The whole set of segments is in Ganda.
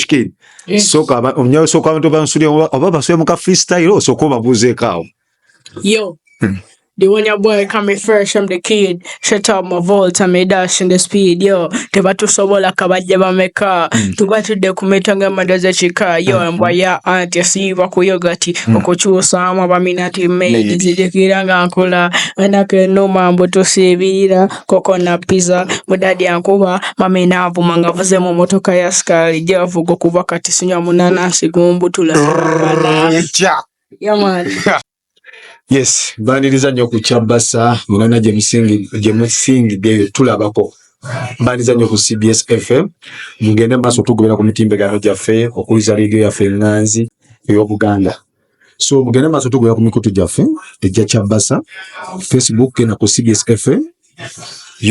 Kid. Sooka onyawe, sooka abantu bansuli oba basule mu ka freestyle, osooka obabuuzeeko awo. Yo. The one your boy coming fresh from the kid. Shut up my vault and me dash in the speed. Yo. Tebatusobola kabajja bameka. Tubatudde ku mita ng'amanda kika. Yo, embwa ya anti esiiba ku yogati. Okukyusaamu abaminati made. Nzijukira nga nkola. Ennaku ennuma mbu tusiibirira. Koko na pizza. Budadi ankuba. Mami n'avuma nga nvuze mu motoka ya sikaali. Gyavuga okuva kati sinywa munanansi gumbutula. Yeah, man. Yes, mbaniriza nnyo ku Kyabasa munana gye musingidde tulabako. Mbaniriza nnyo ku CBS FM. Mugende maaso tugobera ku mitimbagano gyaffe okuliza leediyo yaffe eŋŋanzi ey'Obuganda. So mugende maaso tugobera ku mikutu gyaffe ejja Kyabasa, Facebook, genda ku CBS FM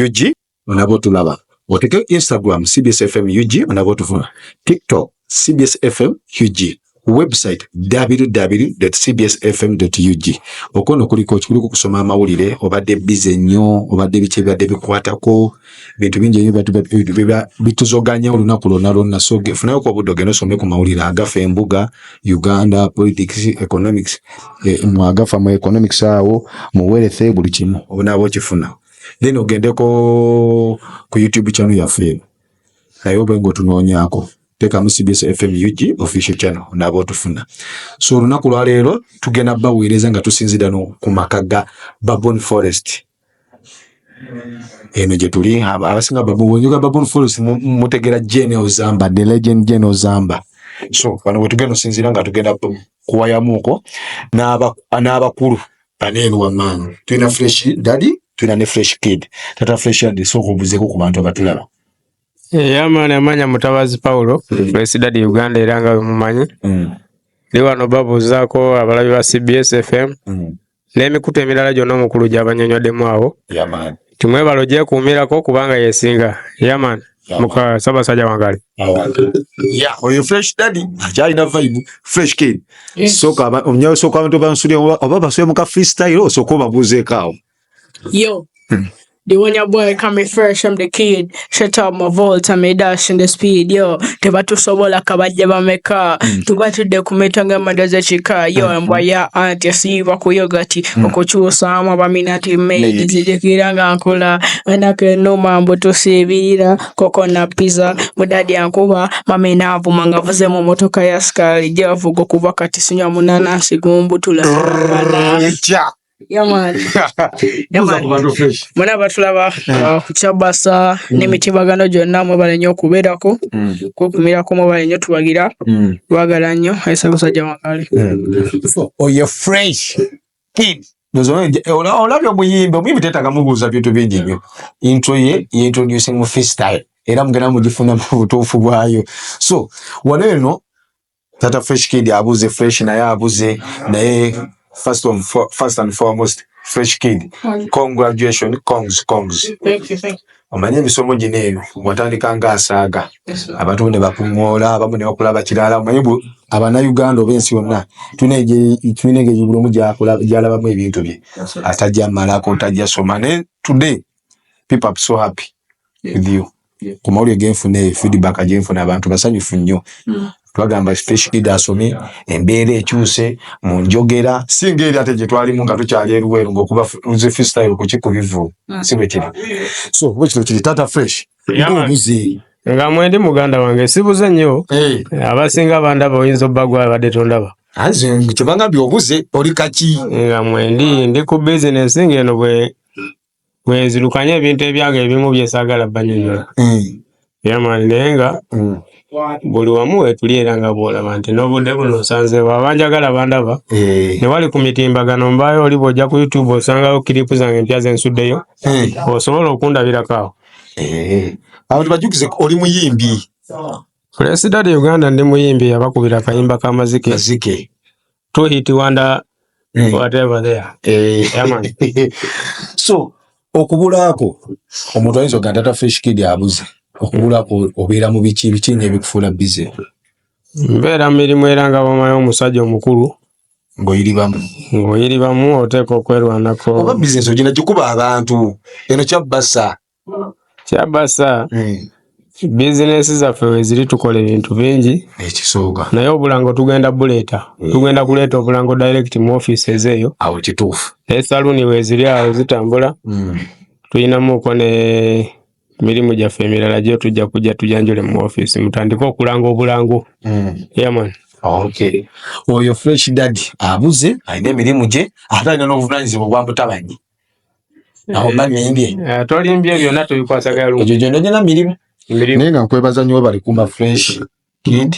UG onaba otulaba. Oteke Instagram CBS FM UG onaba otufuna. TikTok CBS FM UG. Website www.cbsfm.ug. Okwo kuliko kuliko kusoma amawulire, obadde busy nnyo, obadde biki ebibadde bikwatako, bintu bingi nnyo bituzoganya olunaku lwonna lwonna. So funayoko obudde ogende osome ku mawulire agafa embuga, Uganda, politics, economics, mu agafa mu economics awo, mu wealth, buli kimu onaaba okifuna. Then ogendeko ku YouTube channel yaffe eno, naye obe ng'otunoonyaako, teekamu CBS FM UG official channel onaaba otufuna. So olunaku lwaleero tugenda baweereza nga tusinzira no ku maka ga Baboon Forest eno gye tuli. Abasinga baboon Baboon Forest mutegera Jane Ozamba, the legend Jane Ozamba. So wano bwe tugenda osinziira nga tugenda kuwayamuuko n'abakulu bano eno wamaanyi. Tulina Fresh Daddy, tulina ne Fresh Kid. Tata Fresh Daddy, sooka obuzeeko ku bantu abatulaba. Yeah man, amanya Mutabazi Paulo, Fresh Daddy Uganda, era nga mumanyi. Ndi wano babuuzaako abalabi ba CBS FM n'emikutu emirala gyonna omukulu gy'abanyonyoddemu awo. Yeah man. Timwebale ogyekuumirako kubanga yesinga. Yeah man. Muka Ssaabasajja wangali. Yeah, oyo Fresh Daddy akyalina vibe. Fresh Kid. Sooka onyawe, sooka abantu bansuli oba basule mu ka freestyle, osooka obabuuzeeko awo. Yo. The one your boy coming fresh from the kid. Shut up my vault and me dash in the speed. Yo. Tebatusobola kabajja bameka. Tubatudde ku mita ng'amanda kika. Yo, embwa ya anti esiiba ku yogati. Okukyusaamu abaminati made. Nzijukira nga nkola. Ennaku ennuma mbu tusiibirira. Koko na pizza. Budadi ankuba. Mami n'avuma nga nvuze mu motoka ya sikaali. Gyavuga okuva kati sinywa munanansi gumbutula. Yeah, man. Yeah, man. Mwena batulaba ku Kyabasa n'emitimbagano gyonna, mwebale nnyo okubeerako, kwekumirako, mwebale nnyo tuwagira, twagala nnyo. Ayi Ssaabasajja wangaale. Oyo Fresh Kid. Olabye omuyimbi teetaaga mubuuza bintu bingi nnyo. Intro ye introducing mu freestyle era mugenda mugifuna mu butuufu bwayo. So wano eno Tata Fresh Kid abuze, Fresh naye abuze, naye first and foremost, Fresh Kid, congratulations, congs, congs. Thank you, thank you. Omanye emisomo gino eno watandika ng'asaaga, abantu ne bakuŋoola, abamu ne bakulaba kirala. Omanyi Abannayuganda oba ensi yonna tulina engeri buli omu gy'alabamu ebintu bye, atajja malako, tajja soma. Naye today people are so happy with you. Ku mawulire genfuna eyo, feedback gyenfuna, abantu basanyufu nnyo. Twagamba Fresh Kid asomye, embeera ekyuse mu njogera, si ngeri ate gye twalimu nga tukyali eruweru ng'okuba nze freestyle ku kikubivu, si bwe kiri? So bwe kino kiri, Tata Fresh, ng'obuze. Nga mwendi muganda wange, sibuze nnyo. Abasinga bandaba, oyinza obba gwe abadde tondaba. Anze kyebangambye obuze, oli kaki? Nga mwendi, ndi ku bizinesi ng'eno bwe bwenzirukanya ebintu ebyange ebimu byesaagala banyonyola. Yeah man, naye nga buli wamu wetuli era nga bw'olaba nti n'obudde buno osanzeewo abanjagala bandaba. Ne wali ku mitimbagano mbaayo, oli bw'ojja ku YouTube osangayo clip zange empya zensuddeyo, osobola okundabirako awo. Abantu bajjukize oli muyimbi. Fresh Daddy Uganda, ndi muyimbi yabakubira akayimba k'amazike. Mazike. Two hit wonder, whatever there. Yeah, man. So okubulaako omuntu ayinza ogamba Tata Fresh Kid abuze. Okubulaako obeera mu biki biki nyo ebikufuula busy? Mbeera mu mirimu era nga bw'omanyi omusajja omukulu ng'oyiribamu. Ng'oyiribamu, oteeka okwerwanako. Oba bizinesi ogenda gikuba abantu eno Kyabasa? Kyabasa. Bizinesi zaffe weziri, tukola ebintu bingi. Ekisooka, naye obulango tugenda buleeta, tugenda kuleeta obulango direct mu offices eyo. Awo kituufu. Naye saluuni weziri awo zitambula. Tulinamuuko ne mirimu gyaffe emirala gyo tujja kujja tujanjule mu office, mutandike okulanga obulango. Yeah man. Okay, oyo Fresh Daddy abuze, alina emirimu gye, ate alina n'obuvunanyizibwa obwa mutabanyi. Awo mba nnimbye? Eh, tolimbye, byonna tubikwasagala lumu. Egyo gyonna gyonna mirimu. Mirimu. Naye nga nkwebaza nnyo, webale kumba Fresh Kid.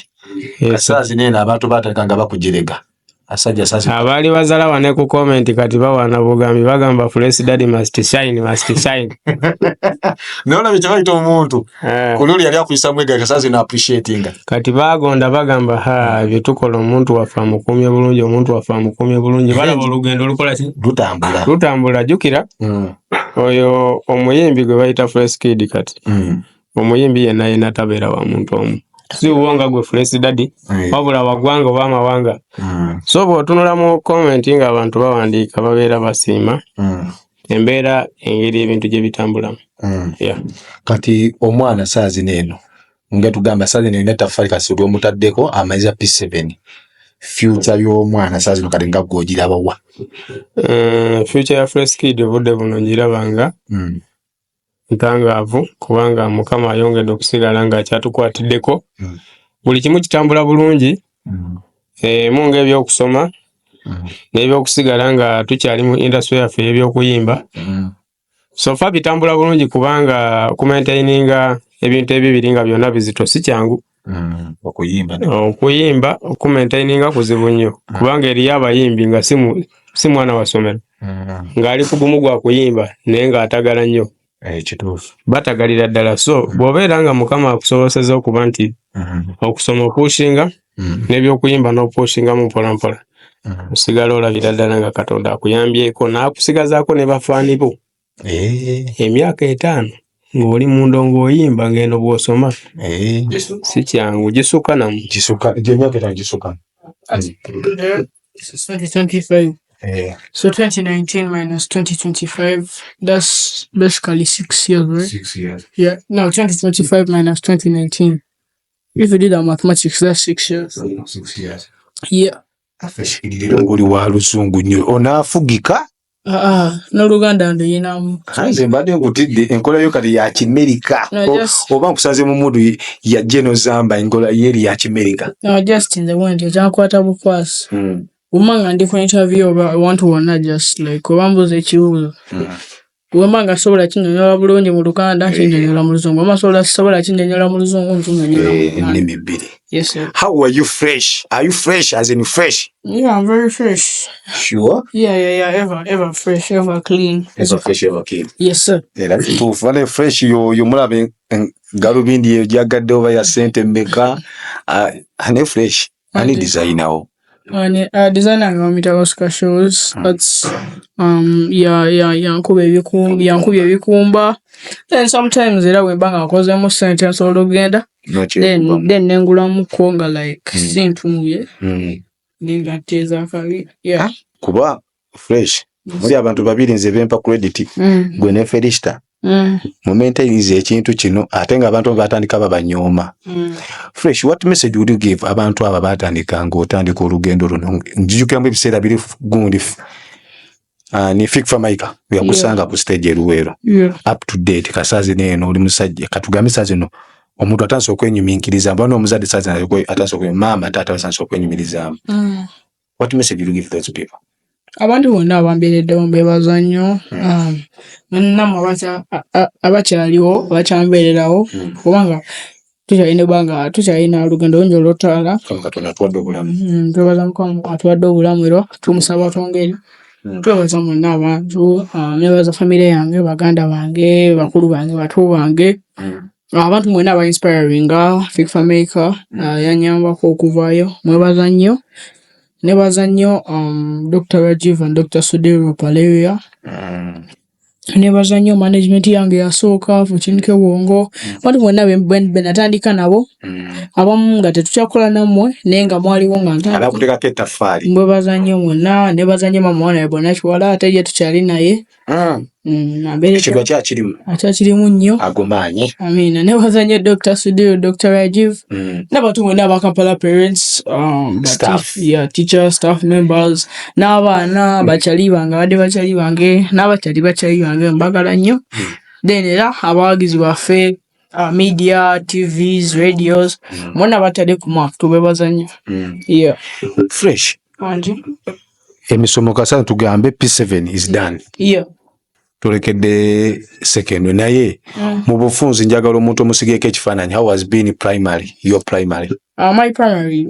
Yes. Kasaazi neeno abantu batandika nga bakujerega asajja sazi. Abaali bazala wane ku comment kati bawaana bugambi, bagamba Fresh Daddy must shine, must shine. Naye olabye kye bayita omuntu Eh, ku luli yali akuyisamu egga, kasaazi no appreciatinga. Kati bagonda bagamba, ha, byetukola omuntu waffe amukuumye bulungi, omuntu waffe amukuumye bulungi. Balaba olugendo olukola ki? Lutambula. Lutambula. Jjukira oyo omuyimbi gwe bayita Fresh Kid kati omuyimbi yenna yenna tabeera wa muntu omu, si wuwo nga gwe Fresh Daddy, wabula waggwanga oba amawanga. So bw'otunula mu comment ng'abantu bawandiika, babeera basiima embeera, engeri ebintu gye bitambulamu. Yeah. Kati omwana saazi neeno nga tugamba saazi eno erina ettaffaali kasi lwomutaddeko amaliza P7, future y'omwana saazi no kati nga gwe ogirabawa? Future ya Fresh Kid obudde buno ngiraba nga ntangaavu, kubanga Mukama ayongedde okusigala ng'akyatukwatiddeko. Buli kimu kitambula bulungi, mu ng'ebyokusoma n'ebyokusigala nga tukyali mu industry yaffe ey'ebyokuyimba. So far bitambula bulungi, kubanga okumaintaininga ebintu ebibiri nga byonna bizito si kyangu. Okuyimba. Okuyimba okumaintaininga kuzibu nnyo, kubanga eriyo abayimbi nga si mwana wa ssomero, ng'ali ku gumu gwa kuyimba naye ng'atagala nnyo. Kituufu. Batagalira ddala. So bw'obeera nga Mukama akusobosezza okuba nti okusoma opushinga n'ebyokuyimba n'opushingamu mpola mpola, osigala olabira ddala nga Katonda akuyambyeko n'akusigazaako ne bafaani bo. Emyaka 50 ng'oli mu ndongo oyimba, ng'eno bw'osoma, si kyangu, gisukka namu. Gisuka, gye emyaka 5 gisuka. This is 2025. So 2019 minus 2025, that's basically 6 years, right? 6 years. Yeah. No, 2025 minus 2019. If you did that mathematics, that's 6 years. 6 years. Yeah. Leero ng'oli wa luzungu nnyo, onaafugika. Ah, n'Oluganda nduyinamu. Nze mbadde nkutidde enkola yo kati ya Kimerika. No, Oba nkusanze mu mood ya Geno Zamba, enkola yeri ya Kimerika. No, just nze bwentyo kyankwata bukwasi. Bwemba nga ndi ku interview oba awantu wonna, just like oba mbuuza ekibuuzo, bwemba nga sobola kinnyonnyola bulungi mu Luganda, kinnyonnyola mu Luzungu. Bwemba sobola kinnyonnyola mu Luzungu, nkinnyonnyola mu Luganda. Ennimi bbiri. Yes, sir. How are you, Fresh? Are you fresh as in fresh? Yeah, I'm very fresh. Sure? Yeah. Ever, ever fresh, ever clean. Ever fresh, ever clean. Yes, sir. Era kituufu bane Fresh yoyo mulabe galubindi eyo gyagadde oba ya ssente mmeka. Ah, ne Fresh ani designer wo? And designer nga bamuyita Oscar Shows. That's yeah, yankuba ebikumba, yankubye ebikumba. Then sometimes era bwe mba nga nkozeemu ssente nsobola okugenda then nengulamuko nga like sintunuye nengatta ezakabi. Yeah. Kuba Fresh muli abantu babiri nze bempa credit, gwe ne Felista. Mumaintainize ekintu kino, ate ng'abantu batandika babanyooma. Fresh, what message would you give abantu abo batandika ng'otandika olugendo luno? Njijukiramu ebiseera biri gundi ni Fik Fameica yakusanga ku stage e Luweero. Up to date kasaazi neeno oli musajja, katugambe saa zino omuntu atandise okwenyuminkiriza, mbona omuzadde saa zino atandise maama taata batandise okwenyumirizaamu. What message would you give those people? Abantu bonna abambeereddewo mbeebaza nnyo. Nammwe abakyaliwo, abakyambeererawo, kubanga tukyalina ebbanga, tukyalina olugendo lungi olw'otwala. Mukama Katonda atuwadde obulamu. Twebaza Mukama atuwadde obulamu era tumusaba twongere. Twebaza mwenna abantu, nebaza famire yange, baganda bange, bakulu bange, bato bange, abantu mwenna aba inspiringa Fik Fameica, yanyambako okuvaayo, mwebaza nnyo. Nebaza nnyo Dr. Rajiv and Dr. Sudhir Ruparelia. Nebaza nnyo management yange eyasooka, Fortune Wongo, abantu bonna be natandika nabo, abamu nga tetukyakola nammwe naye nga mwaliwo nga ntandika. Abakuteekako ettaffaali. Mwebaza nnyo mwenna. Nebaza nnyo maama wange Bonakiwala, ate ye tukyali naye. Ekintu akyakirimu. Akyakirimu nnyo. Agomaanyi. Amiina. Nebaza nnyo Dr. Sudhir, Dr. Rajiv n'abantu bonna aba Kampala Parents, Staff. Yeah, teacher, staff members n'abaana bakyali bange, abadde bakyali bange n'abakyali bakyali bange, mbagala nnyo. Then era abawagizi baffe, media, TVs, radios, mwonna batadde ku map, tubebaza nnyo. Yeah. Fresh. Wangi. Emisomo kasana tugambe P7 is done. Yeah. Tulekedde secondary, naye mu bufunzi njagala omuntu omusigeeko ekifaananyi. How has been primary, your primary? My primary,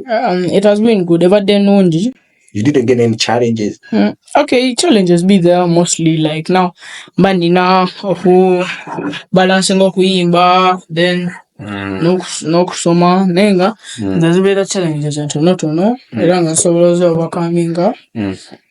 it has been good. Ebadde nnungi. You didn't get any challenges? Okay, challenges be there mostly, like now mba nina oku balancing okuyimba then n'okusoma, naye nga nze zibeera challenges entonotono era nga nsobola ozi-overcominga.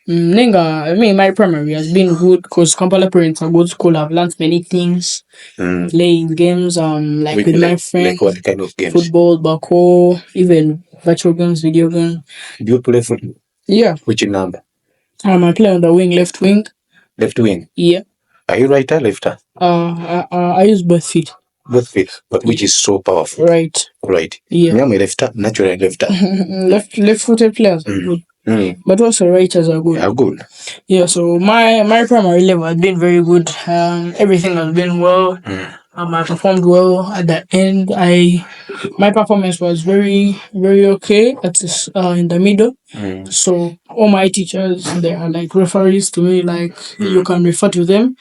Naye nga I mean, my primary has been good because Kampala Parents are good school. I've learned many things playing games, like with my friends. Like what kind of games? Football, bako, even virtual games, video games. Do you play football? Yeah. Which number? I play on the wing, left wing. Left wing? Yeah. Are you right or left? I use both feet. Both feet, but which is so powerful? Right. Right. Yeah. Me, I'm a lefter, naturally lefter. Left-footed players are good. But also writers are good. Yeah, good. Yeah, so my primary level has been very good. Everything has been well. I performed well at the end. I my performance was very, very okay at this, in the middle. So all my teachers, they are like referees to me. Like you can refer to them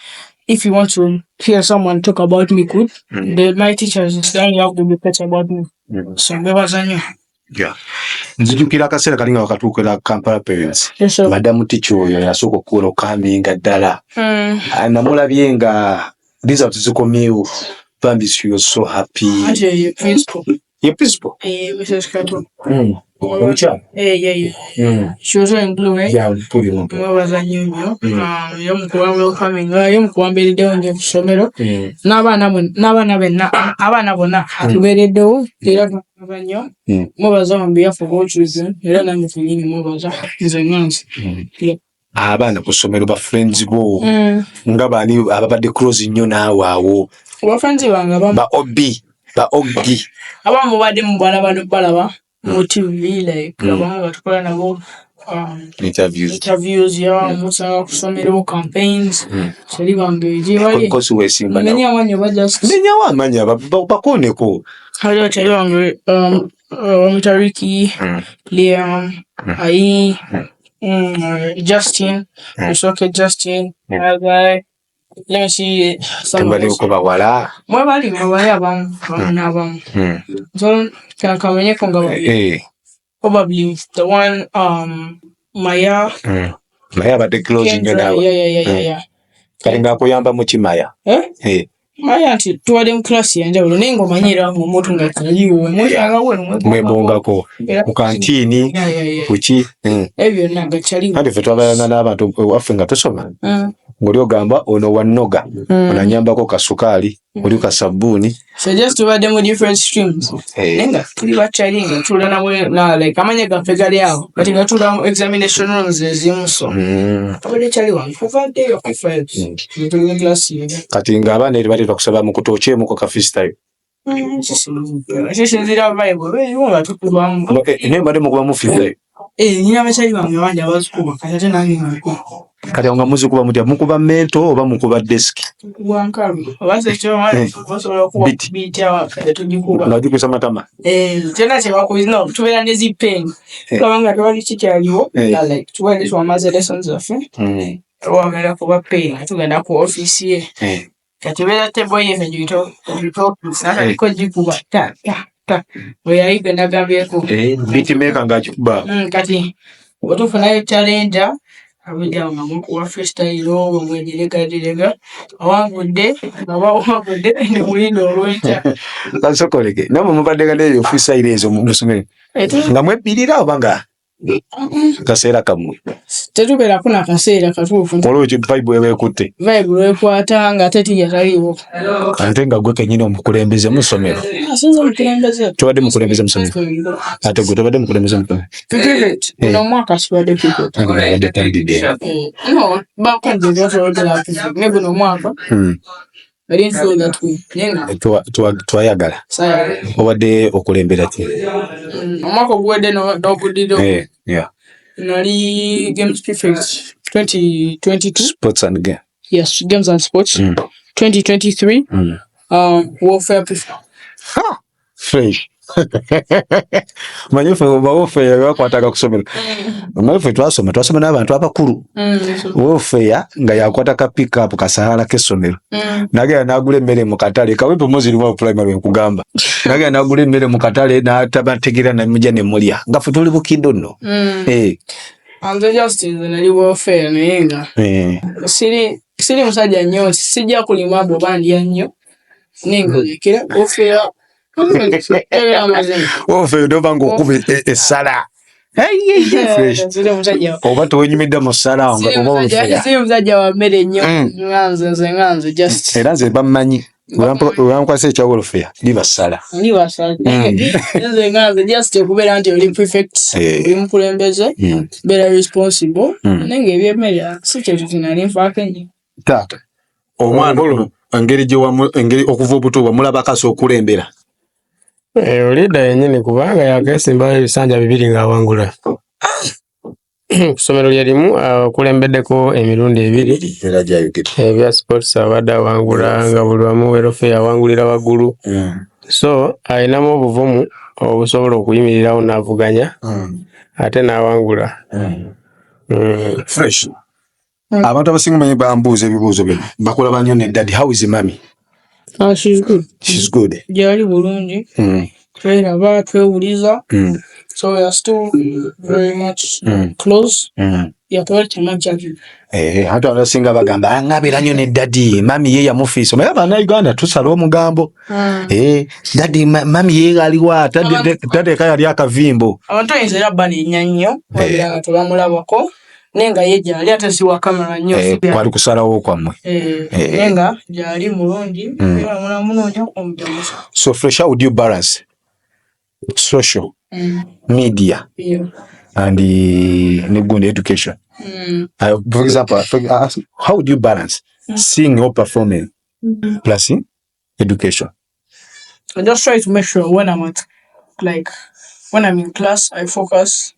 if you want to hear someone talk about me good. My teachers, they only have to be better about me. So mbebaza nnyo. Yeah. Nzijukira akaseera kali nga wakatuukira Kampala Parents. Yes, sir. Madamu teacher oyo yasooka okukola okaminga ddala. Ah, namulabye nga results zikomyewo. Bambi, she was so happy. Actually, ye principal. Ye principal? Eh, Mrs. Kato. Omukyala? Eh, yeah. She was wearing blue, right? Yeah, mpulira mpulira. Mwebaza nnyo nnyo. Ye mukuba welcoming, ye mukuwambeereddewo nje ku ssomero. N'abaana benna, abaana bonna atubeereddewo era tumwebaza nnyo. Mwebaza on behalf of all children, era nange kennyini mwebaza nze nga nze. Yeah. Abaana ku ssomero, ba friends bo, nga baani ababadde close nnyo naawe awo? Ba friends bange abamu Ba obi, ba oggi. Abamu mubadde mubalaba n'obalaba mu TV, like abamu batukola nabo Interviews. Interviews, yeah, musanga ku ssomero, campaigns. Kyali bange gye bali. Kosi weesimba nabo. Menya amannya oba just Menyawo amannya bakooneko. Haliwo kyali wange, bamuyita Ricky, Liam, Ayi, Justin, Musoke Justin, Guy. Let me see some of Tebaliiko bawala? Mwebali, mwebali abamu, abamu n'abamu. So kamenyeko nga babiri. Probably the one, Maya. Naye abadde close nnyo Kendra, naawe. yeah. Kati ng'akuyamba mu kimaya? Eh? Eh. Maya nti tubadde mu class yanjawulo, naye ng'omanyi era ng'omuntu nga taliiwo mwetaaga weno. Mwebongako mu kantiini. Kuki? Ebyo byonna nga kyaliwo. Anti ffe twabalana n'abantu waffe nga tusoma, ng'oli ogamba ono wannoga, ono anyambako kasukaali, oli kasabbuuni. So just tubadde mu different streams, naye nga tuli bakyali nga tuula nabo na like amanya gaffe gali awo, kati nga tuula mu examination rooms ezimu, so abadde kyali wange kuva ddeyo ku five tuli mu class yemu. Kati ng'abaana eri bali bakusaba mu kutokyemuko ka freestyle? Kisinziira vibe oba nga tukubamu. Naye mbadde mukubamu freestyle? Eh, nina bakyali bange bangi abazikuba, kati ate nange nga nkuba. Kati awo nga muzikuba mutya? Mukuba mental oba mukuba desk? Tukuba nkalu oba sekyo basobola okuba Beat. Beat awo tetugikuba. Nga gikusa matama? Eh, kyonna kyebakubiza no tubeera ne zi pen, tulaba nga tewali kikyaliwo, nga like tubaire twamaze lessons zaffe, wagenda kuba pen nga tugenda ku office ye. Kati ebeera table ye giyita office, natandika ogikuba ta ta ta, bwe yayiga nagambyeko. Beat maker ng'akikuba. Kati bwetufunayo challenger abijja nga mukuba freestyle mwegiregadirega, awangudde nga bawangudde ne mulinda olw'enkya. Kansokoleke, nammwe mubadde nga neeyo freestyle ezo mu ssomero? Eh, Nga mwebbirira oba nga Kaseera kammwe. Tetubeerako na kaseera katuufu. Waliwo ki vibe eba ekutte. Vibe lwekwata nga ate tijja taliiwo. Ate nga gwe kennyini omukulembeze mu ssomero. Asinze omukulembeze. Tobadde mukulembeze mu ssomero. Ate gwe tobadde mukulembeze mu ssomero. Prefect. Guno omwaka sibadde prefect. Abadde talidde. No, bakonze byatwogera prefect. Ne guno omwaka. I didn't feel that way. Naye nga Twayagala. Sawa. Obadde okulembera ki? Omwaka oguwedde n'oguddira. Yeah. Nali games prefect 2022. Sports and game. Yes, games and sports. 2023. Welfare prefect. Ha! Fresh. Manyi ffe welfare bakwataga ku ssomero. Manyi ffe twasoma n'abantu abakulu. Welfare nga yakwata ka pick up kasaala k'essomero. Nagenda n'agula emmere mu katale. Kawempe Muziri Primary nkugamba. Nagenda n'agula emmere mu katale n'atabategeera namujja ne mulya. Nga ffe tuli bukindo nno. Nze just nze nali welfare naye nga siri musajja nnyo, sijja kulima bw'oba ndya nnyo. Naye nga lekera welfare. Amazima. Welfare ndova ng'okuba essala. Fresh. Siri musajja. Oba tewenyumidde mu ssala nga oba welfare. Siri musajja wa mmere nnyo. Nga nze just. Era nze bammanyi. Lwankwasa ekya welfare liba ssala. Ndi basala. Nze nga nze just okubeera nti oli prefect, oli mukulembeze, beera responsible. Naye ng'ebyemmere si kyekyo kye nali nfaako ennyo. Taata, omwana engeri gye wamu engeri okuva obuto wamulabako asobola okulembera. Leader yennyini kubanga yakeesimbawo ebisanja 2 ng'awangula. Ku ssomero lye limu akulembeddeko emirundi 2. Era gy'ayogedde. Ebya sports abadde awangula nga buli wamu welfare awangulira waggulu. So alinamu obuvumu obusobola okuyimirirawo n'avuganya ate n'awangula. Fresh. Abantu abasinga manyi bambuuza ebibuuzo bino. Bakulaba nnyo ne daddy. How is mommy? She's good. She's good. Gyali bulungi. Tweraba, twewuliza. So we are still very much close. Yeah, tewali kyonna kyaki. Abantu abasinga bagamba ngabeera nnyo ne daddy, mummy ye yamufiisa. Omanyi Bannayuganda tusala omugambo. Daddy mummy ye aliwa, tateeka yali akavimbo. Abantu oyinza era banenya nnyo, wabeera nga tebamulabako. Naye nga ye gyali ate si wa kamera nnyo. Kwali kusalawo kwammwe. Naye nga gyali mulungi, era munamunoonya omujamusa. So Fresh, how would you balance social media and the education? For example, how would you balance seeing or performing plus education? I just try to make sure when I'm at, like, when I'm in class, I focus.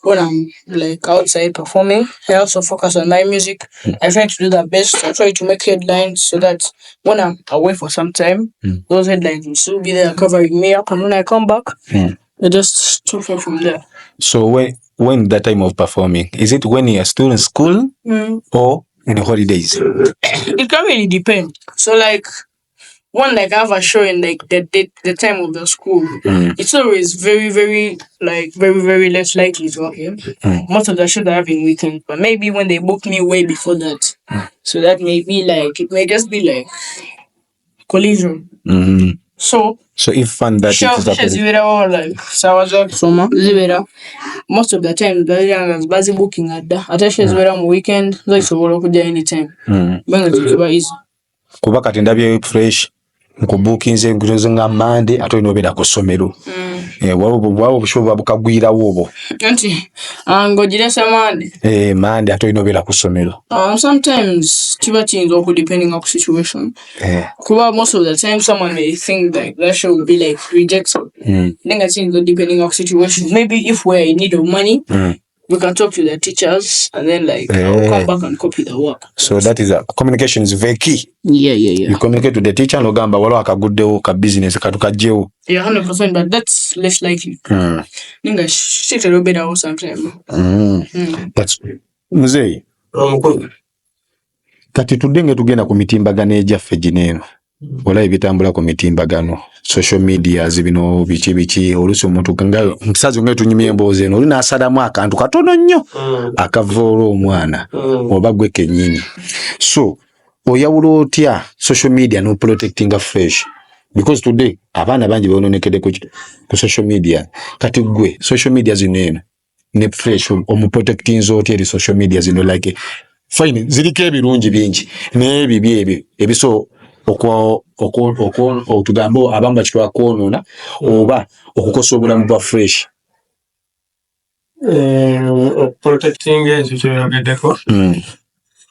When I'm like outside performing, I also focus on my music. I try to do the best. I try to make headlines so that when I'm away for some time, those headlines will still be there covering me up. And when I come back, I just took it from there. So when that time of performing, is it when you're still in school or in the holidays? It can really depend. So like when like I have a show in like the time of the school, it's always very, very like very, very less likely to happen. Most of the shows I have in weekend, but maybe when they book me way before that. So that may be like it may just be like collision. So So if fun that show it is happening. zibeerawo like sawa za kusoma zibeera most of the time zibeera nga bazibookinga dda ate show zibeera mu weekend zo zisobola okujja anytime kubanga zikiba easy. Kuba kati ndabye Fresh nkubuukinze nkuze nga Monday ate olina obeera ku ssomero. Waliwo obushow buba bukagwirawo obwo. Anti ng'ogirese Monday. Monday ate olina obeera ku ssomero. Sometimes kiba kiyinza okudependinga ku situation. Kuba most of the time someone may think like that show will be like rejected. Naye nga kiyinza depending ku situation. Maybe if we're in need of money, we can talk to the teachers and then like I'll come back and copy the work. So that is a communication is very key. Yeah. You communicate to the teacher n'ogamba waliwo akaguddewo ka business katukagyewo. Yeah, 100%, but that's less likely. Ninga shit a little bit out sometimes. That's muzeeyi. Omukulu. Kati tudde nga tugenda ku mitimbagano egyaffe gino eno. Olaba ebitambula ku mitimbagano, social media bino biki biki, oluusi omuntu nga musazi nga tunyumya emboozi eno, oli n'asalamu akantu katono nnyo akavoola omwana oba gwe kennyini. So oyawula otya social media no protectinga Fresh? Because today abaana bangi boononekedde ku social media. Kati gwe social media zino eno Ne Fresh omuprotectinza otya eri social media zino? Like, fine, ziriko ebirungi bingi, naye ebibi ebyo ebisobola otugambe abamu bakitwala kwonoona oba okukosa obulamu bwa Fresh. Okuprotectinga ekyo kyoyogeddeko,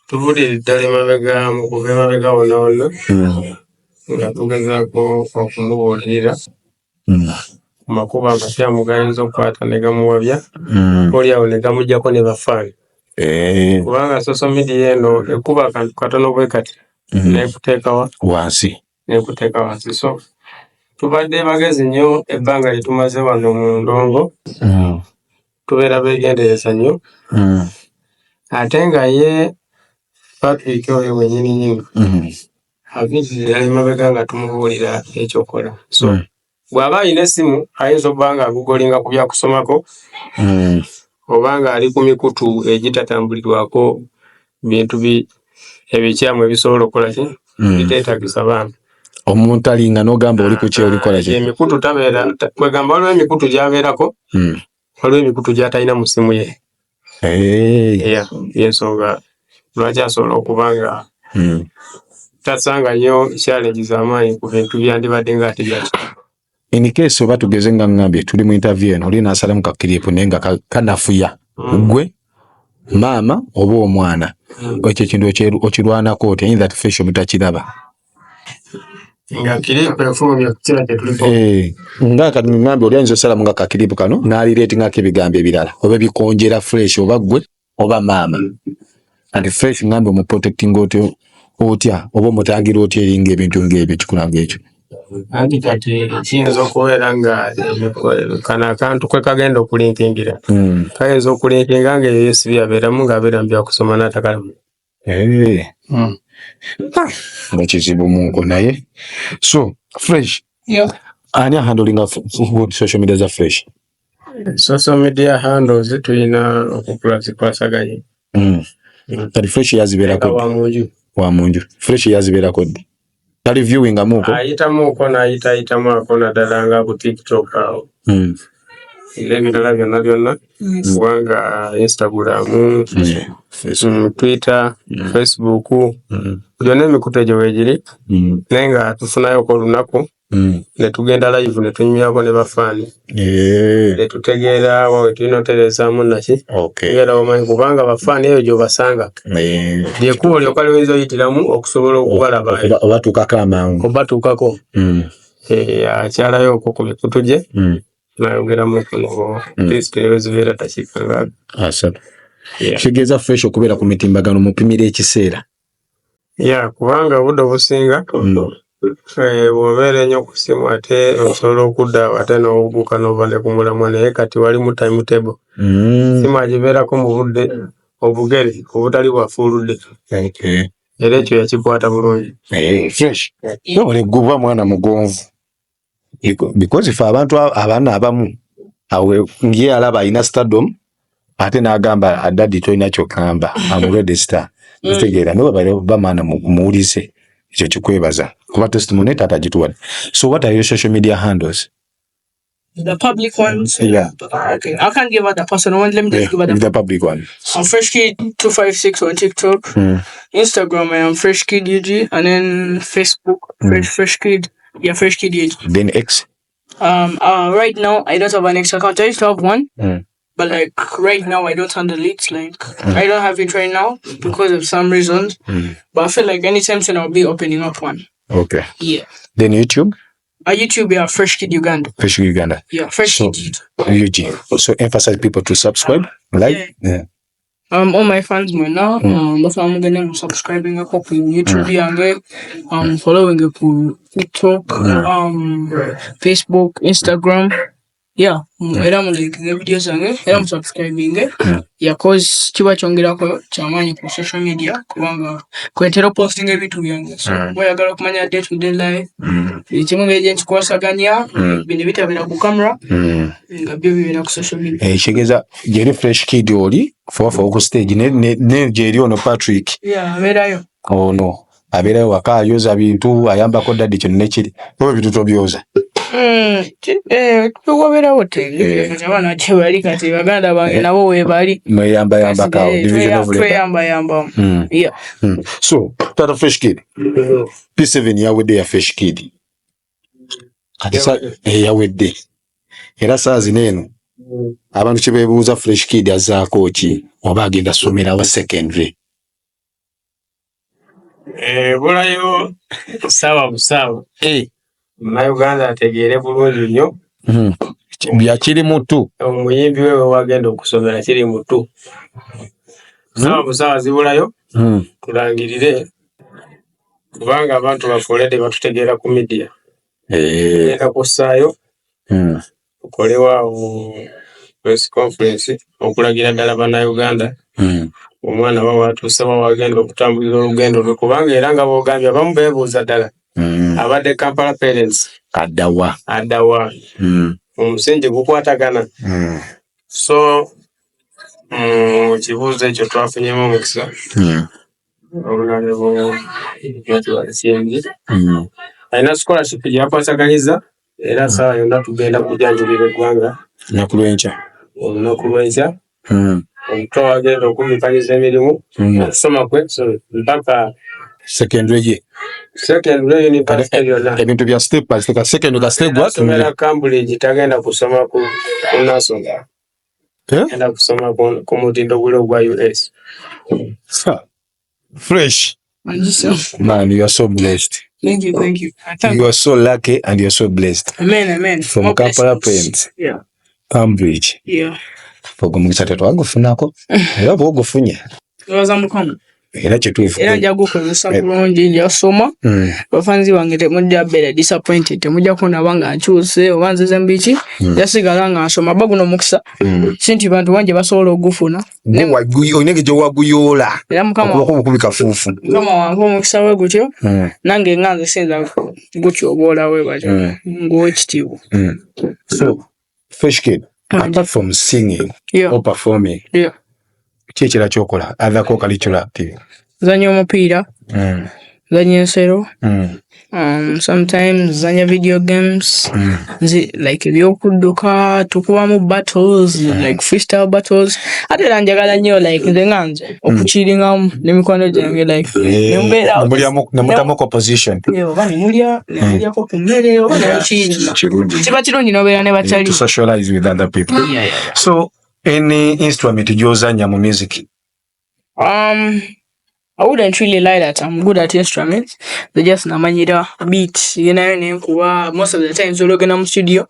tubulire ddala emabega, mu kuva emabega wonna wonna nga tugezaako okumubuulirira ku makubo amakyamu gayinza okukwata ne gamuwabya, oli awo ne gamuggyako ne bafaani, kubanga social media eno ekuba akantu katono bwe kati nekuteekawa wansi. Nekuteeka wansi. So tubadde bagezi nnyo ebbanga lye tumaze wano mu ndongo, tubeera beegendereza nnyo, ate nga ye Patrick oyo wennyini nnyini aviiridde ddala emabega nga tumubuulira ekyokola. So bw'aba alina essimu, ayinza okuba nga agugolinga ku byakusomako oba nga ali ku mikutu egitatambulirwako bintu ebikyamu ebisobola okukola ki, biteetagisa baana. Omuntu alinga n'ogamba oli kuki, olikola ki? Emikutu tabeera kwegamba, waliwo emikutu gy'abeerako, waliwo emikutu gy'atalina mu ssimu ye. Yeah, yensonga lwaki asobola okuba nga tasanga nnyo challenge z'amaanyi ku bintu byandibadde nga ate byaki. In case oba tugeze nga ngambye tuli mu interview eno, oli n'asalamu ka clip naye nga kanafuya gwe maama oba omwana, ekyo ekintu okirwanako otya in that face obutakiraba? Nga clip efulumye ku kira kye tuliko? Eh, nga kati ngambye oli ayinza osalamu nga ka clip kano n'alireetingako ebigambo ebirala oba ebikonjera Fresh oba gwe oba maama. Kati Fresh ngambye omuprotecting otya otya oba omutangira otya eringa ebintu ng'ebyo, ekikula ng'ekyo? Anti kati kiyinza okubeera nga kano akantu kwe kagenda okulinkingira, kayinza okulinkinga nga eyo yesibi abeeramu ng'abeera mu byakusoma n'atakalamu. Eh. Ah, nga kizibu munko. Naye so Fresh, ani ahandlinga social media za Fresh? Social media handles tulina okukula zikwasaganye. Kati Fresh yazibeerako ddi? Wa munju. Wa munju. Fresh yazibeerako ddi? Tali viewingamuuko? Ayitamuuko n'ayitayitamu ako, naddala nga ku TikTok awo, n'ebirala byonna byonna, kubanga Instagram, Twitter, Facebook, gyonna emikutu egyo weegiri, naye nga tufunayoko olunaku ne tugenda live ne tunyumyako ne bafaani ne tutegeera wa we tulina otereezaamu naki. Era omanyi kubanga bafaani eyo gy'obasanga, lyekkubo lyokka lyoyinza oyitiramu okusobola okubalaba. Obatuukako amangu. Obatuukako. Akyalayo okwo ku mikutu gye nayogeramu nabo, at zibeera dakiika nga 30. Yeah. Kitegeeza Fresh okubeera ku mitimbagano mupimira ekiseera. Ya, kubanga obudde obusinga bw'obeera ennyo ku ssimu ate osobola okudda awo ate n'owuguka n'ova ne ku mulamwa, naye kati walimu timetable. Ssimu agibeerako mu budde obugere obutali bwafuuludde, era ekyo yakikwata bulungi. Fresh webale gubwa mwana mugonvu, because fe abantu abaana abamu awe ngiye alaba alina stardom ate n'agamba, "Daddy, tolina kyokamba, am already star." Kitegeera naye webale ba mwana muwulize, ekyo kikwebaza kuba testimony taata gituwadde. So what are your social media handles? The public ones? Yeah. Okay. I can't give out the personal one. Let me just give out the the public one. I'm Fresh Kid 256 on TikTok. Instagram, I am Fresh Kid UG, and then Facebook, Fresh Kid. Yeah, Fresh Kid UG. Then X? Right now I don't have an X account. I used to have one, but like right now I don't handle it. Like I don't have it right now because of some reasons. But I feel like anytime soon I'll be opening up one. Yeah. Then YouTube? YouTube, yeah, Fresh Kid Uganda. Fresh Uganda. Yeah, Fresh Kid UG. So emphasize people to subscribe, like, yeah. All my fans mwena, basaba mugende mu subscribing ko ku YouTube yange, following ku TikTok, Facebook, Instagram. Yeah, era mulikinge video zange, era musubscribing. Yeah, cause kiba kyongerako kyamaanyi ku social media kubanga kwentera posting ebintu byange. So bw'oyagala okumanya day to day life, buli kimu ngeri gye nkikwasaganya, bino bitabeera ku camera, nga byo bibeera ku social media. Eh, kitegeeza gyeri Fresh Kid oli fowafowa ku stage ne gyeri ono Patrick. Yeah, abeerayo. Ono abeerayo waka, ayoza bintu, ayambako daddy kino nekiri, oba ebintu tobyoza? Tugobeerawo abaana gyebali kati baganda bange nabo webali. Mweyambayambako awo, division of labor. Tweyambayambamu. Yeah. So tata Fresh Kid, P7 yawedde ya Fresh Kid kati yawedde era saa zino eno abantu kye beebuuza, Fresh Kid azzaako ki oba agenda somerawo secondary? Ebulayo saawa busaawa. Munnayuganda ategeere bulungi nnyo. Byakiri mutu. Omuyimbi we wagenda okusomera kiri mutu. Saawa busaawa zibulayo tulangirire, kubanga abantu baffe already batutegeera ku media. Genda kussaayo tukolewo awo press conference okulagira ddala Bannayuganda omwana wa watuuse, wa wagenda okutambulira olugendo lwe, kubanga era nga bw'ogambye abamu beebuuza ddala abadde Kampala Parents addawa? Addawa? Omusingi gukwatagana. So mu kibuuzo ekyo twafunyemu omukisa olunalebo Nkingi alina scholarship gye yakwataganyiza, era saawa yonna tugenda kujanjulira eggwanga. Lunaku lwenkya. Olunaku lwenkya omutwe wagenda okummikanyiza emirimu okusoma kwe, so mpaka secondary ye. Secondary, university, byonna. Ebintu bya step by step, secondary ka step. Asomera Cambridge, tagenda kusoma ku national. Eh? Agenda kusoma ku mutindo guli ogwa US. Fresh man, you are so blessed. Thank you, thank you. I thank You are so lucky and you are so blessed. Amen, amen. From More Kampala blessings. Parents Cambridge. Ogwo mukisa tetwagufunako, era bwogufunye. Ndowooza Mukama. Era kituufu. Era nja gukozesa bulungi, njasoma. Bafanzi bange temujja beera disappointed, temujja kundaba nga nkyuse oba nzize mbiki. Njasigala nga nsoma, ba guno mukisa si nti bantu bangi basobola ogufuna. Olina engeri gyewaguyoola. Era Mukama okuba bukubi kafuufu. Mukama wange omukisa we gutyo, nange nga nze siyinza gutyoboola we batyo, nguwa ekitiibwa. So Fresh Kid, apart from singing or performing, ki ekirala kyokola, other co-curricular activity? Nzanya omupiira, nzanya ensero, sometimes nzanya video games, nzi like ebyokudduka, tukubamu battles, like freestyle battles. Ate era njagala nnyo, like nze nga nze okukiringamu n'emikwano gyange, like nembeera nemutamu composition. Yeah, oba nemulya nemulyako ku mmere oba nemukiringa. Kirungi. Kiba kirungi nobeera ne bakyali. To socialize with other people. So any instrument gyozanya mu music? I wouldn't really lie that I'm good at instruments. They just namanyira beat nayo nenkuba. Most of the times olwogenda mu studio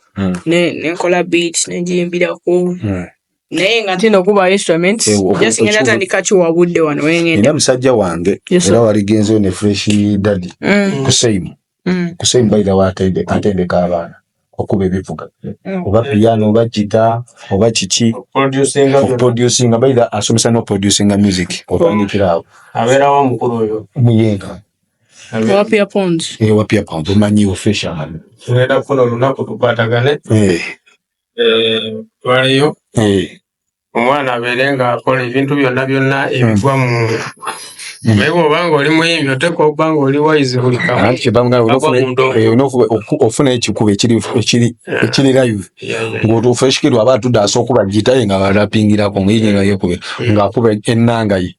ne nenkola beat nenjiyimbirako, naye nga ntinda okuba instruments. Just ngenda tandika kiwa budde wano wengenda. Era musajja wange. Yes, sir. Era waligenzeyo ne Fresh Daddy Kuseimu. Kuseimu, by the way, atendeka abaana okuba ebivuga, oba piano oba gita oba kiki. Producinga. Okuproducinga, by the asomesa n'oproducinga music, otandikira awo. Abeerawo omukulu oyo. Muyenga. Owa Pia Pounds. Ewa Pia Pounds, omanyiwo Fresh amanyi. Tugenda kufuna olunaku tukwatagane. Twaleyo omwana abeere ng'akola ebintu byonna byonna ebigwa mu, naye bw'oba nga oli muyimbi oteekwa okuba nga oli wise buli kamu. Anti kyebamugamba, Agwa mu ndongo. Olina ofuna ekikuba ekiri live ng'otu Fresh Kid aba atudde asobola okuba gita ye nga barapingirako nga nga yekube ng'akuba ennanga ye,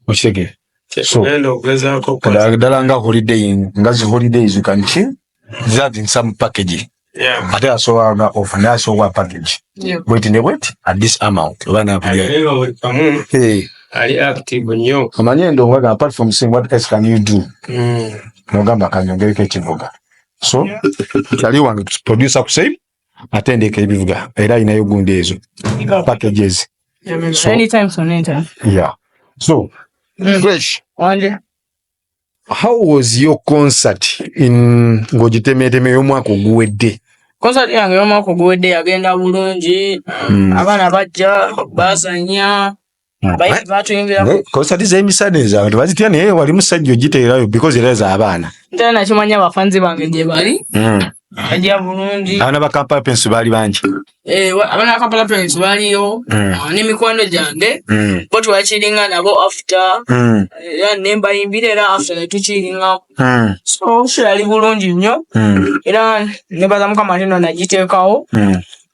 okitegeera? So Kyetugenda okugezaako okukola. Ddala ddala nga holiday, nga zi holidays, you can chill that in some package. Ate asobola nga offer, naye asobola package bweti ne bweti at this amount oba nakuja. Abeere nga buli kamu Hey, ali active nnyo. Omanye endongo, apart from singing, what else can you do? Nogamba kanyongereko ekivuga. So kyali wange producer Kuseim atendeka ebivuga, era alinayo gundi ezo packages. Anytime soon, anytime. Yeah, so Fresh, Wanje. how was your concert in ng'ogitemeeteme y'omwaka oguwedde? Concert yange y'omwaka oguwedde yagenda bulungi. Abaana bajja bazanya, abayimbi batuyimbirako. Concert z'emisana ezo abantu bazitya, naye wali musajja ogiteerayo because era z'abaana. Ntera nakimanya abafanzi bange gye bali. Ajja bulungi. Abaana ba Kampala Prince baali bangi. Eh, abaana ba Kampala Prince baaliyo n'emikwano gyange bo twakiringa nabo after era ne mbayimbira era after ne tukiringa. So show yali bulungi nnyo era nebaza Mukama nti nno nagiteekawo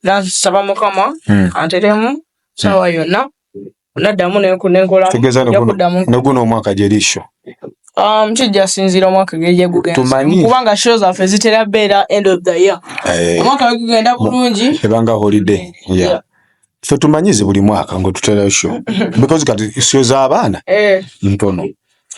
era nsaba Mukama anteremu ssaawa yonna naddamu nenkola Tegeeza ne guno omwaka gyeri show. Kijja sinziira omwaka engeri gye gugenze Tumanyi. Kubanga show zaffe zitera beera end of the year. Omwaka we gugenda bulungi. Ebanga holiday. Yeah. Ffe tumanyize buli mwaka ng'otuterayo show because kati show z'abaana ntono.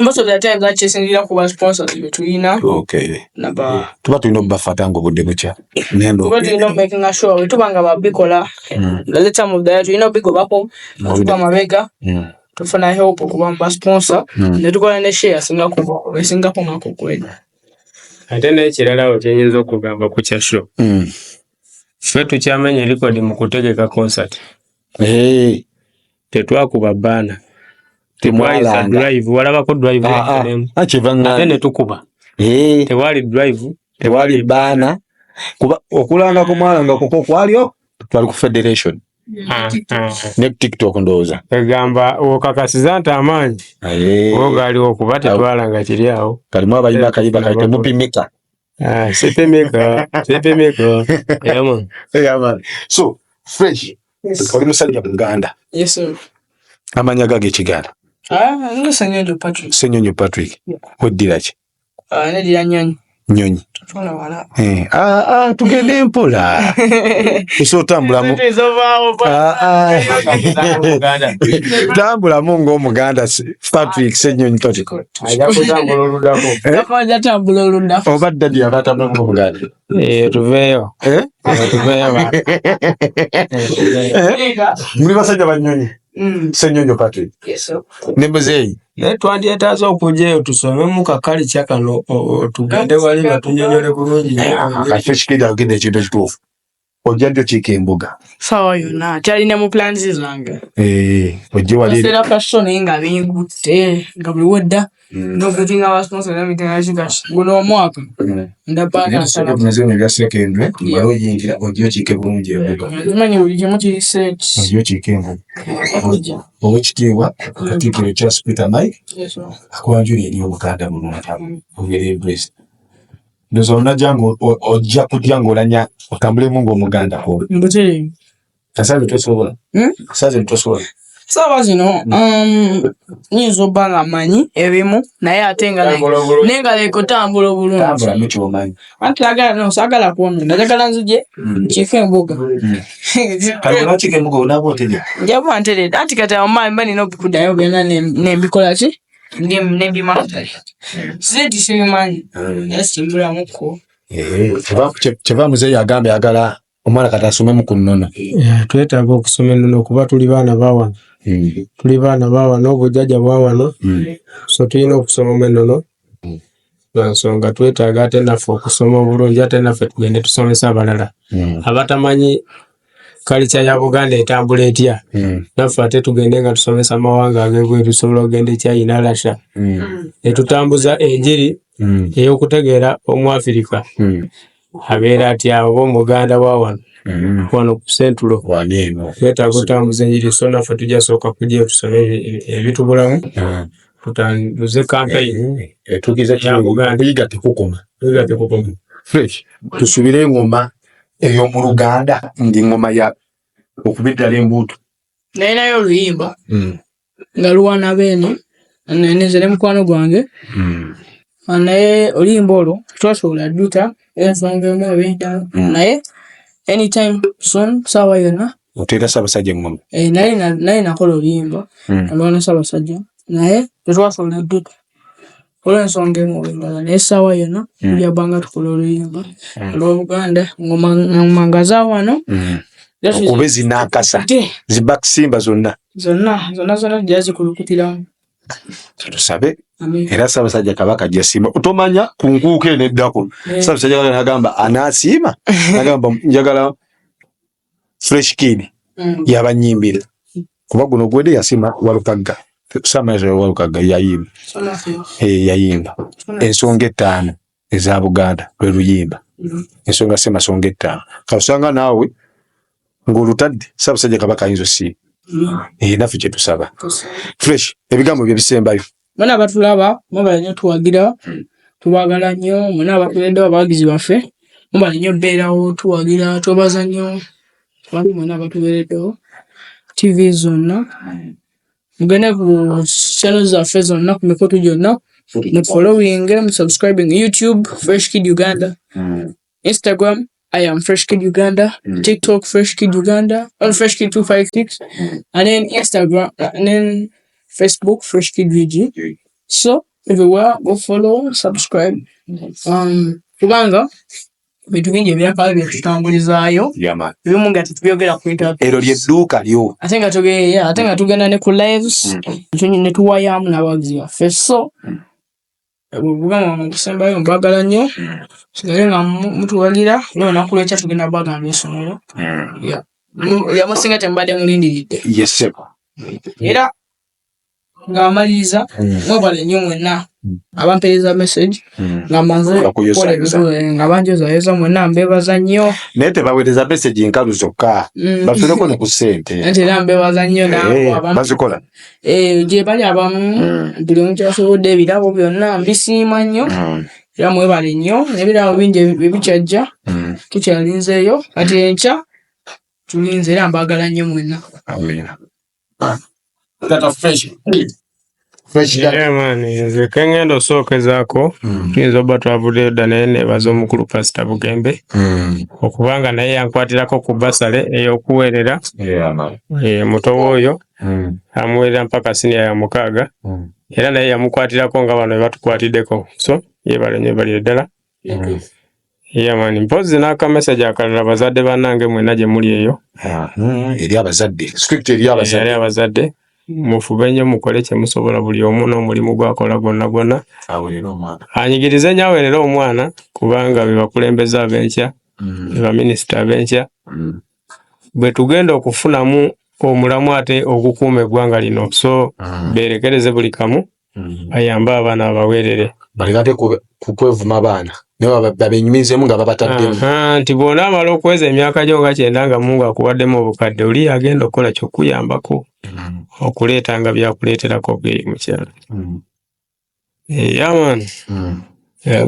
Most of the times akisinziira ku ba sponsors be tulina. Okay. Naba Tuba tulina obbafata ng'obudde bukya. Nendo. Tuba tulina making sure bwe tuba nga babikola the time of the year tulina obigobako tuba mabega tufuna help okuva mu ba sponsor ne tukola ne share esingako esingako ngako kweda. Ate n'ekirala awo kyenyinza okugamba ku kya show, ffe tukyamenya record mu kutegeka concert. Tetwakuba banner, tetwayisa Temwalanga. drive. Walabako drive Ah, ah, kyeva ate ŋŋambye. Ne tukuba, tewali drive. Tewali banner kuba okulanga kumwalanga koko kwalyo twali ku federation ne ku TikTok ndowooza. Egamba okakasiza nti amaanyi Eh, wo gaaliwo kuba tetwalanga kiri awo. Kalimu abayimba akayimba kali temupimika. Ah, sipimika, sipimika. Yeah, man. Yeah, man. So Fresh, oli musajja Muganda. Yes sir. Amanya gage ekiganda? Ah, nga Ssenyonjo Patrick. Ssenyonjo Patrick. Yeah. Weddira ki? Ah, neddira Nnyonyi. Nnyonyi. Tutwala wala. Eh, ah, ah, tugende mpola tusobola otambulamu. Ah, ah. Tambulamu ng'Omuganda Patrick Ssenyonyi Patrick. Ajja kutambula oluddako. Ajja tambula oluddako. Oba daddy aba atambula ng'Omuganda? Eh, tuveeyo. Eh? Eh, tuveeyo ba. Eh? Muli basajja ba Nnyonyi. Ssenyonjo Patrick Yes sir. Ne muzeeyi. Naye twandyetaaze okujja eyo tusomemu kakalica kano tugende wali batunyonyole bulungi. Kakyo kikiri agenda ekintu ekituufu ojja ntyo kiika embuga. Saawa yonna kyalina mu plans zange. Eh, ojje wali. Kaseera ka show naye nga bingutte nga buli wedda n'okutinga ba sponsor n'emitinga guno omwaka ndabanga nsala. Ebya sekendwe male oyingira ojje okiike bulungi embuga. Manyi buli kimu kiri set. Ojje okiike embuga. Okujja. Owekitiibwa Katikkiro Charles Peter Mayiga Yes sir. akwanjula eri Obuganda bulungi obeera embrace. Ndowooza onajja nga ojja kujja ng'olanya otambulemu ng'Omuganda ko. Mbutereevu. Kasaazi tosobola. Hmm? Kasaazi tosobola. Saawa zino nyinza obba nga mmanyi ebimu naye ate nga naye nga leka otambula obulungi. Tambulamu ky'omanyi. Anti saagala no saagala kwonoona njagala nzije nkiike embuga. Kale onakiika embuga onaaba otegeka. Nja kuba nteredde anti kati awo mba nina okuddayo byonna ne mbikola ki nembimaster. Si nti sibimanyi naye simbulamuko. Eh, kyeva muzeeyi agambye ayagala omwana kati asomemu ku nnono. Yeah, twetaaga okusoma ennono kuba tuli baana ba wano. Tuli baana ba wano, obujjajja bwa wano. So tulina okusomamu ennono. Lwa nsonga twetaaga ate naffe okusoma obulungi ate naffe tugende tusomese abalala abatamanyi culture ya Buganda etambula etya. Naffe ate tugende nga tusomesa amawanga ag'ebweru, tusobola okugenda e China, Russia ne tutambuza enjiri ey'okutegeera Omwafirika abeera atya oba Omuganda wa wano wano ku Central. Wano eno. Twetaaga okutambuza enjiri, so naffe tujja sooka kujja tusome ebitubulamu tutambuze campaign. Tukiza Ya Buganda. Kuyiga tekukoma. Kuyiga tekukoma. Fresh, tusubire engoma ey'omu Luganda ng'engoma ya okuba eddala embuutu. Nalinayo oluyimba nga luwaana beene nze ne mukwano gwange naye oluyimba olwo twasobola dduta ensonga emu oba endala naye anytime soon saawa yonna. Oteera Ssaabasajja engoma. Eh, naye nakola oluyimba olwana Ssaabasajja naye tetwasobola dduta olw'ensonga emu oba endala naye essaawa yonna tujja bba nga tukola oluyimba olw'Obuganda ngoma nga za wano. Okube zinaakasa zibakisimba zonna. Zonna zonna zonna tujja zikulukutiramu. Tusabe. Amiina. Era Ssaabasajja Kabaka ajja siima tomanya ku nkuuka eno eddako. Ssaabasajja Kabaka nagamba anaasiima nagamba njagala Fresh Kid yabanyimbira kuba guno gwede yasiima Walukagga Ssaabasajja Walukagga yayimba. So naffe. Eh, yayimba ensonga 5 eza Buganda lwe luyimba. Ensonga Ssemasonga ettaano. Kasanga naawe ng'olutadde Ssaabasajja Kabaka ayinza osiima. Eh, naffe kye tusaba. Fresh, ebigambo bye bisembayo. Mwena abatulaba mwebale nnyo tuwagira, tubagala nnyo. Mwena abatuleddewo abawagizi baffe, mwebale nnyo beerawo tuwagira, twebaza nnyo abantu mwena abatubeereddewo. TV zonna mugende ku channel zaffe zonna, ku mikutu gyonna, mu following, mu subscribing. YouTube, Fresh Kid Uganda. Instagram, I am Fresh Kid Uganda. TikTok, Fresh Kid Uganda on Fresh Kid 256, and then Instagram, and then Facebook, Fresh Kid UG. So everywhere, go follow, subscribe, kubanga bintu bingi ebyakabi byetutambulizaayo, ebimu nga tetubyogera ku interviews. Eryo lyedduuka lyo. Ate nga tuge ate nga tugenda ne ku lives, ne tuwayamu n'abawagizi baffe. So obugamba wange obusembayo, mbagala nnyo, sigale nga mutuwagira. Era olunaku lwekya tugenda bagamba essomero yamusinga temubadde mulindiridde. Yes. Era nga maliriza, mwebale nnyo mwenna abampeereza message nga mmaze okukola ebintu, nga banjozayoza, mwenna mbeebaza nnyo. Naye tebaweereza message nkalu zokka, bafuneko ne ku ssente. Anti era mbeebaza nnyo nabo. Bazikola. Gye bali abamu, buli omu kyasobodde, ebirabo byonna mbisiima nnyo. Era mwebale nnyo, n'ebirabo bingi ebikyajja, tukyalinzeeyo. Kati enkya tulinze, era mbaagala nnyo mwenna. Amiina. Tata Fresh. Fresh Daddy. Yeah, man, nze kengenda osookezaako, tuyinza obba twavuddeyo dda, naye neebaza omukulu Pasita Bugembe okubanga naye yankwatirako ku basale ey'okuweerera. Yeah, man. Muto w'oyo amuweerera mpaka siniya ya 6. Era naye yamukwatirako nga bano batukwatiddeko, so yeebale nnyo, balire ddala. Yeah, man, mpozzi n'aka message akalala, bazadde bannange mwenna gye muli eyo. Eri abazadde. Script eri eri abazadde. Abazadde mufube nnyo, mukole kye musobola, buli omu n'omulimu gwakola gwonna gwonna. Awerera omwana. Anyigirize nnyo, aweerere omwana, kubanga be bakulembeze ab'enkya, be baminisita ab'enkya, bwe tugenda okufunamu omulamu ate ogukuuma eggwanga lino. So beerekereze buli kamu, bayambe abaana, babaweerere. Baleka ate ku kwevuma abaana. Naye babenyumizemu nga babataddemu. Aha, nti bw'onaamala okuweza emyaka gyo nga 90 nga Mungu akuwaddemu obukadde, oli agenda okukola kyokuyambako okuleetanga byakuleeterako bweyi mukyalo. Yeah, man.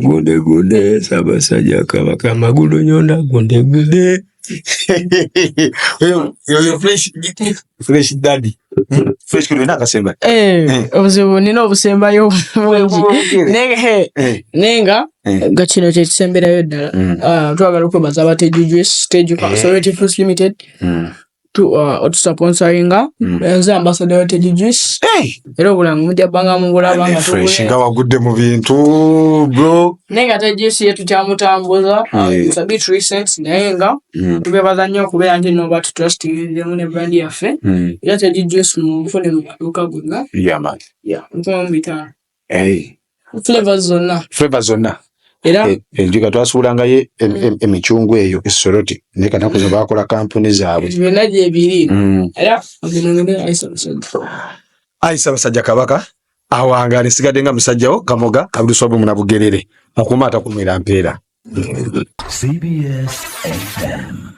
Gunde gunde Ssaabasajja Kabaka amagulu nyonda gunde gunde. Oyo Fresh Daddy. Fresh Kid, olina akasemba? Obuzibu nina obusembayo bungi, naye nga nga kino kyekisemberayo ddala. Ah, twagala okwebaza aba Teju Juice, Teju Soroti Fruits Limited, otusponsoringa. Nze ambassador wa Teju Juice, era obulango mujja bbanga mubulaba nga Fresh nga wagudde mu bintu, bro. Naye nga Teju Juice ye tukyamutambuza. It's a bit recent, naye nga tubebaza nnyo okubeera nti no batutrustingiremu ne brand yaffe. Era Teju Juice mufune mu maduuka gonna. Yeah, man. Yeah, 15,000. Flavors zonna. Flavor zonna. Era Enjiga twasuulangayo emicungwa eyo esoroti, naye kanaku zino bakola kampuni zaabwe. Byonna gyebiri. Era ogenda ayi Ssaabasajja. Ayi Ssaabasajja Kabaka awangaale. Nsigadde nga musajjawo Kamoga Abduswabu Munabugerere, akuuma atakumira mpeera. CBS FM.